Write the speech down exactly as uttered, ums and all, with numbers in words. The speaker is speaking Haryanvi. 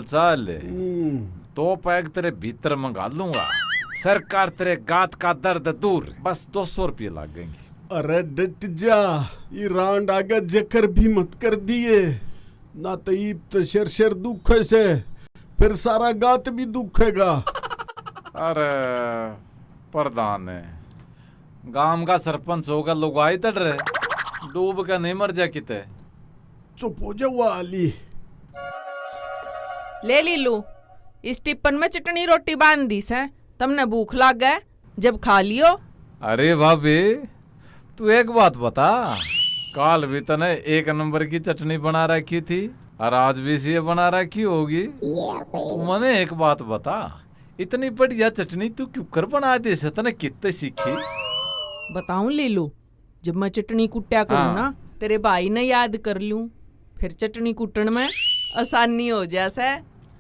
चल, हम्म। दो पैग तेरे भीतर मंगा लूंगा। सरकार तेरे गात का दर्द दूर, बस दो सौ रुपये लागेंगे। अरे डट जा, ये रांड आगे जेकर भी मत कर दिए, ना तो ईब तो सिर सिर दुखे से, फिर सारा गात भी दुखेगा। अरे प्रधान, गांव का सरपंच होगा, लुगाई तड़ रहे, डूब के नहीं मर जा किते। चुप हो जा वाली। ले लीलू, इस टिप्पन में चटनी रोटी बांध दी सै, तमने भूख लागे जब खा लियो। अरे भाभी, तू एक बात बता, काल भी तने एक नंबर की चटनी बना रखी थी और आज भी इसी बना रखी होगी। तू मने एक बात बता, इतनी बढ़िया चटनी तू क्यूकर बना दे से, तने कित्ते सीखी? बताऊं लीलू, जब मैं चटनी कुट्या करूँ हाँ। ना, तेरे भाई ने याद कर लूं, फिर चटनी कुटण में आसानी हो जा सै।